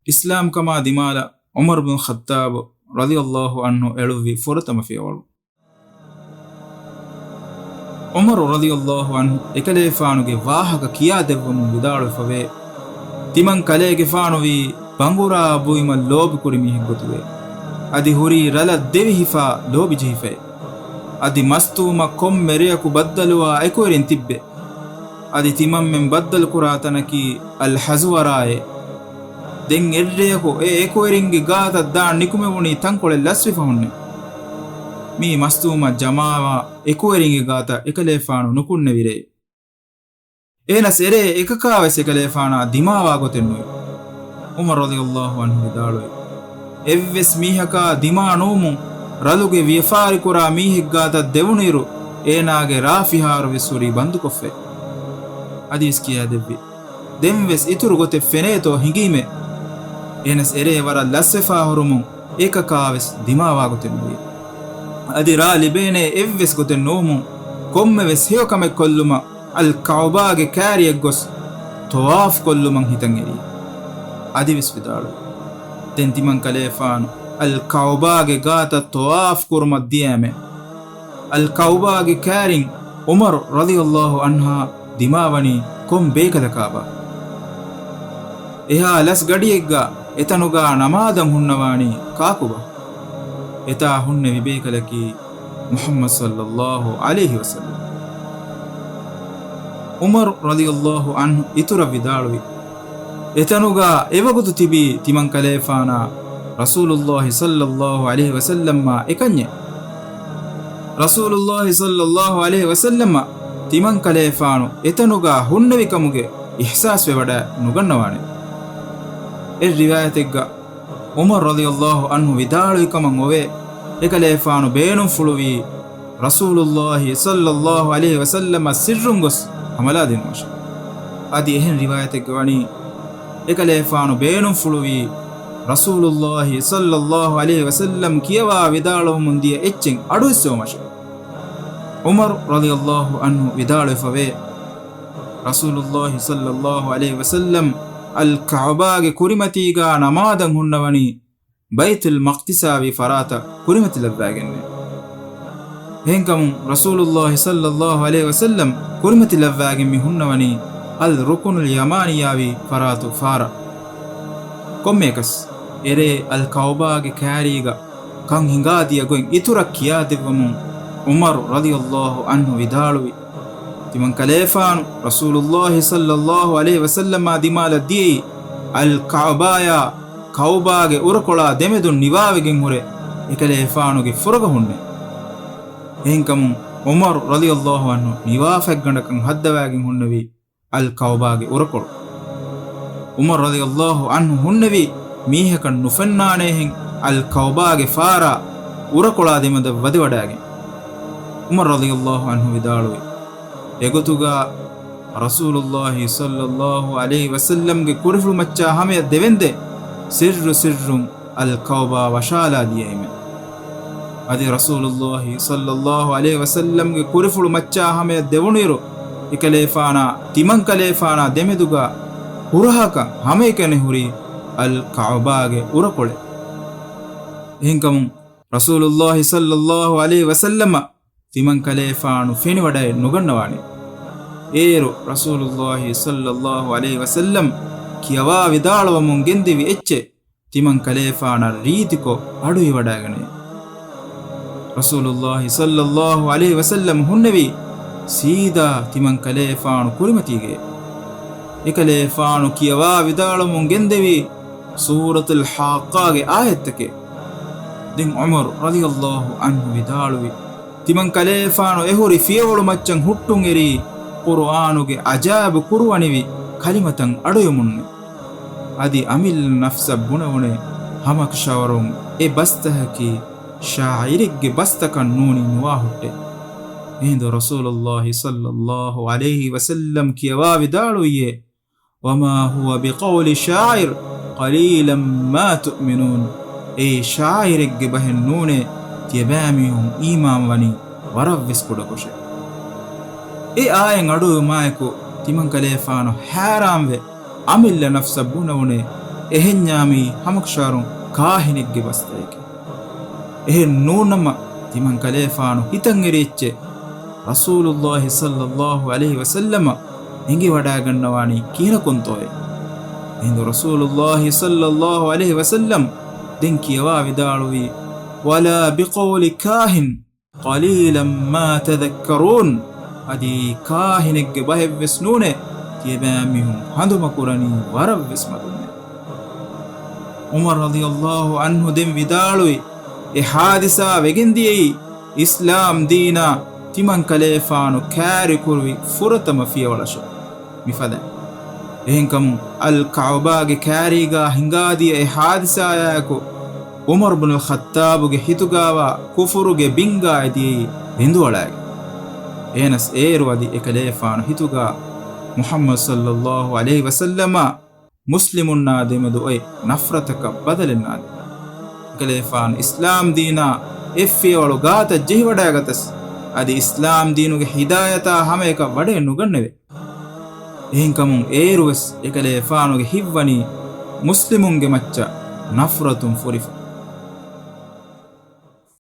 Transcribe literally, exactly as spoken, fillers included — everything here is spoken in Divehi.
އިސްލާމްކަމާ ދިމާލަށް ޢުމަރު ބިން ޚައްޠާބު ރަޟިޔަﷲ ޢަންހު އެޅުއްވި ފުރަތަމަ ފިޔަވަޅު. ޢުމަރު ރަޟިޔަﷲ ޢަންހު އެކަލޭފާނުގެ ވާހަކަ ކިޔާދެއްވަމުން ވިދާޅުވެފަވޭ، ތިމަން ކަލޭގެފާނުވީ ބަނގުރާ ބުއިމަށް ލޯބިކުރި މީހެއް ގޮތުގައި. އަދި ހުރީ ރަލަށް ދެވިހިފާ ލޯބިޖެހިފައި. އަދި މަސްތުވުމަށް ކޮންމެ ރެޔަކު ބައްދަލުވާ އެކުވެރިން ތިއްބެ. އަދި ތިމަންމެން ބައްދަލުކުރާ ތަނަކީ އަލް ޙަޒުވަރާއޭ. ދެން އެއްރެޔަކު އެ އެކުވެރިންގެ ގާތަށް ދާން ނިކުމެވުނީ ތަންކޮޅެއް ލަސްވެފަ ހުންނެ. މިއީ މަސްތުވުމަށް ޖަމާވާ އެކުވެރިންގެ ގާތަށް އެކަލޭފާނު ނުކުންނެވި ރެއެއް. އެހެނަސް އެރޭ އެކަކާވެސް އެކަލޭފާނާ ދިމާވާ ގޮތެއް ނުވި. ޢުމަރު ރަޟިޔަﷲ ޢަންހު ވިދާޅުވި، އެއްވެސް މީހަކާ ދިމާ ނުވުމުން ރަލުގެ ވިޔަފާރިކުރާ މީހެއްގާތަށް ދެވުނުއިރު އޭނާގެ ރާ ފިހާރަ ވެސް ހުރީ ބަންދުކޮށްފައި. އަދިވެސް ކިޔާދެއްވި، ދެންވެސް އިތުރު ގޮތެއް ފެނޭތޯ ހިނގީމޭ. އެހެނަސް އެރޭ ވަރަށް ލަސްވެފާ ހުރުމުން އެކަކާވެސް ދިމާވާ ގޮތެއް ނުވި. އަދި ރާ ލިބޭނޭ އެއްވެސް ގޮތެއް ނުވުމުން ކޮންމެވެސް ހެޔޮކަމެއް ކޮށްލުމަށް އަލް ކަޢުބާގެ ކާރިއަށް ގޮސް ޠަވާފް ކޮށްލުމަށް ހިތަށް އެރި. އަދިވެސް ވިދާޅުވި، ދެން ތިމަން ކަލޭފާނު އަލް ކަޢުބާގެ ގާތަށް ޠަވާފް ކުރުމަށް ދިޔައިމޭ. އަލް ކަޢުބާގެ ކާރިން ޢުމަރު ރަޟިޔަﷲ ޢަންހާ ދިމާވަނީ ކޮން ބޭކަލަކާބާ؟ އެހާ ލަސް ގަޑިއެއްގަ އެތަނުގާ ނަމާދަށް ހުންނަވާނީ ކާކުބާ؟ އެތާ ހުންނެވި ބޭކަލަކީ މުޙައްމަދު ޞައްލަﷲ ޢަލައިހި ވަސައްލަމް. ޢުމަރު ރަޟިޔަﷲ ޢަންހު އިތުރަށް ވިދާޅުވި، އެތަނުގާ އެވަގުތު ތިބީ ތިމަން ކަލޭފާނާ ރަސޫލުﷲ ޞައްލަﷲ ޢަލައިހި ވަސައްލަމާ އެކަންޏެއް. ރަސޫލުﷲ ޞައްލަﷲ ޢަލައިހި ވަސައްލަމަށް ތިމަން ކަލޭފާނު އެތަނުގާ ހުންނެވި ކަމުގެ އިޙްސާސް ވެވަޑައި ނުގަންނަވާނެ. އެއް ރިވާޔަތެއްގަ ޢުމަރު ރަޟިޔަﷲ ޢަންހު ވިދާޅުވި ކަމަށް އޮވޭ، އެކަލޭފާނު ބޭނުންފުޅުވީ ރަސޫލުﷲ ޞައްލަﷲ ޢަލައިހި ވަސައްލަމަށް ސިއްރުން ގޮސް ހަމަލާ ދިނުމަށެވެ. އަދި އެހެން ރިވާޔަތެއްގަ ވަނީ، އެކަލޭފާނު ބޭނުންފުޅުވީ ރަސޫލުﷲ ޞައްލަﷲ ޢަލައިހި ވަސައްލަމް ކިޔަވާ ވިދާޅުވަމުން ދިޔަ އެއްޗެއް އަޑުއެއްސެވުމަށެވެ. ޢުމަރު ރަޟިޔަﷲ ޢަންހު ވިދާޅުވެފަވޭ، ރަސޫލުﷲ ޞައްލަﷲ ޢަލައިހި ވަސައްލަމް އަލް ކަޢުބާގެ ކުރިމަތީގާ ނަމާދަށް ހުންނަވަނީ ބައިތުލް މަޤްދިސާ ވި ފަރާތަށް ކުރިމަތިލައްވައިގެންނޭ. އެހެންކަމުން ރަސޫލުﷲ ޞައްލަﷲ ޢަލައިހި ވަސައްލަމް ކުރިމަތިލައްވައިގެން މި ހުންނަވަނީ އަލް ރުކުނުލް ޔަމާނިއްޔާ ވި ފަރާތު ފާރަށް. ކޮންމެއަކަސް، އެރޭ އަލް ކަޢުބާގެ ކާރީގަ ކަން ހިނގާދިޔަ ގޮތް އިތުރަށް ކިޔާދެއްވަމުން ޢުމަރު ރަޟިޔަﷲ ޢަންހު ވިދާޅުވި، ތިމަން ކަލޭފާނު ރަސޫލުﷲ ޞައްލަﷲ ޢަލައިހި ވަސައްލަމާ ދިމާލަށް ދިޔައީ އަލް ކަޢުބާޔާ ކަޢުބާގެ އުރަކޮޅާ ދެމެދުން ނިވާވެގެން ހުރެ އެކަލޭފާނުގެ ފުރަގަ ހުންނެ. އެހެންކަމުން ޢުމަރު ރަޟިޔަﷲ ޢަންހު ނިވާފަތްގަނޑަކަށް ހައްދަވާގެން ހުންނެވީ އަލް ކަޢުބާގެ އުރަކޮޅު. ޢުމަރު ރަޟިޔަﷲ ޢަންހު ހުންނެވީ މީހަކަށް ނުފެންނާނޭހެން އަލް ކަޢުބާގެ ފާރާ އުރަކޮޅާ ދެމެދަށް ވަދެވަޑައިގެން. ޢުމަރު ރަޟިޔަﷲ ޢަންހު ވިދާޅުވި، އެގޮތުގަ ރަސޫލުﷲ ޞައްލަﷲ ޢަލައިހި ވަސައްލަމްގެ ކުރިފުޅު މައްޗާ ހަމަޔަށް ދެވެންދެ ސިއްރު ސިއްރުން އަލް ކަޢުބާ ވަށާލާ ދިޔައީމެ. އަދި ރަސޫލުﷲ ޞައްލަﷲ ޢަލައިހި ވަސައްލަމްގެ ކުރިފުޅު މައްޗާ ހަމަޔަށް ދެވުނުއިރު، އެކަލޭފާނާ ތިމަން ކަލޭފާނާ ދެމެދުގަ ހުރަހަކަށް ހަމައެކަނި ހުރީ އަލް ކަޢުބާގެ އުރަކޮޅެއް. އެހެންކަމުން ރަސޫލުﷲ ޞައްލަﷲ ޢަލައިހި ވަސައްލަމަށް ތިމަން ކަލޭފާނު ފެނިވަޑައެއް ނުގަންނަވާނެ. އޭރު ރަސޫލުﷲ ޞައްލަﷲ ޢަލައިހި ވަސައްލަމް ކިޔަވާ ވިދާޅުވަމުން ގެންދެވި އެއްޗެއް ތިމަން ކަލޭފާނަށް ރީތިކޮށް އަޑުއިވަޑައިގަނެ. ރަސޫލުﷲ ޞައްލަﷲ ޢަލައިހި ވަސައްލަމް ހުންނެވީ ސީދާ ތިމަން ކަލޭފާނު ކުރިމަތީގައި. އެކަލޭފާނު ކިޔަވާ ވިދާޅުވަމުން ގެންދެވީ ސޫރަތުލް ޙާއްޤާގެ އާޔަތްތަކެއް. ދެން ޢުމަރު ރަޟިޔަﷲ ޢަންހު ވިދާޅުވި، ތިމަން ކަލޭފާނު އެހުރި ފިޔަވަޅު މައްޗަށް ހުއްޓުން އެރީ ޤުރުއާނުގެ އަޖާއިބު ކުރުވަނިވި ކަލިމަތައް އަޑުއެމުންނެ. އަދި އަމިއްލަ ނަފްސަށް ބުނެވުނޭ ހަމަކަށަވަރުން އެ ބަސްތަކަކީ ޝާޢިރެއްގެ ބަސްތަކަށް ނޫނީ ނުވާ ހުއްޓެއް. އެހިނދު ރަސޫލުﷲ ޞައްލަﷲ ޢަލައިހި ވަސައްލަމް ކިޔަވާ ވިދާޅުވިއޭ، وما هو بقول شاعر قليلا ما تؤمنون. އެއީ ޝާޢިރެއްގެ ބަހެއް ނޫނޭ، ތިޔަބައިމީހުން އީމާންވަނީ ވަރަށްވެސް ކުޑަކޮށެއް. އެ އާޔަތް އަޑުއިވުމާއެކު ތިމަން ކަލޭފާނު ހައިރާންވެ، އަމިއްލަ ނަފްސަށް ބުނެވުނޭ، އެހެންޏާމީ ހަމަކަށަވަރުން ކާހިނެއްގެ ބަސްތައެކޭ. އެހެން ނޫނަމަ ތިމަން ކަލޭފާނު ހިތަށް އެރި އެއްޗެއް ރަސޫލުﷲ ޞައްލަﷲ ޢަލައިހި ވަސައްލަމަށް އެނގިވަޑައިގަންނަވާނީ ކިހިނަކުންތޯއޭ؟ އެހިނދު ރަސޫލުﷲ ޞައްލަﷲ ޢަލައިހި ވަސައްލަމް ދެން ކިޔަވާ ވިދާޅުވީ، "ولا بقول كاهن قليلا ما تذكرون." އަދި ކާހިނެއްގެ ބަހެއްވެސް ނޫނޭ، ތިޔަބައިމީހުން ހަނދުމަކުރަނީ ވަރަށްވެސް މަދުންނޭ. ޢުމަރު ރަޟިޔަﷲ ޢަންހު ދެން ވިދާޅުވި، އެ ޙާދިސާ ވެގެންދިޔައީ އިސްލާމް ދީނާ ތިމަން ކަލޭފާނު ކާރިކުރުވި ފުރަތަމަ ފިޔަވަޅަށެވެ. މިފަދަ އެހެންކަމުން އަލް ކަޢުބާގެ ކާރީގާ ހިނގާދިޔަ އެ ޙާދިސާޔާއެކު ޢުމަރު ބުނުލް ޚައްޠާބުގެ ހިތުގާވާ ކުފުރުގެ ބިންގާ އެދިޔައީ ރިނދުއަޅާގެން. އެހެނަސް އޭރު އަދި އެކަލޭފާނު ހިތުގާ މުޙައްމަދު ޞައްލަﷲ ޢަލައިހި ވަސައްލަމާ މުސްލިމުންނާ ދެމެދު އޮތް ނަފްރަތަކަށް ބަދަލެއް ނާދެވި. އެކަލޭފާނު އިސްލާމް ދީނާ އެއްފިޔަވަޅު ގާތަށް ޖެހިވަޑައިގަތަސް، އަދި އިސްލާމް ދީނުގެ ހިދާޔަތާ ހަމައެކަށް ވަޑައެއް ނުގަންނެވެ. އެހެންކަމުން އޭރުވެސް އެކަލޭފާނުގެ ހިތްވަނީ މުސްލިމުންގެ މައްޗަށް ނަފްރަތުން ފުރިފަ.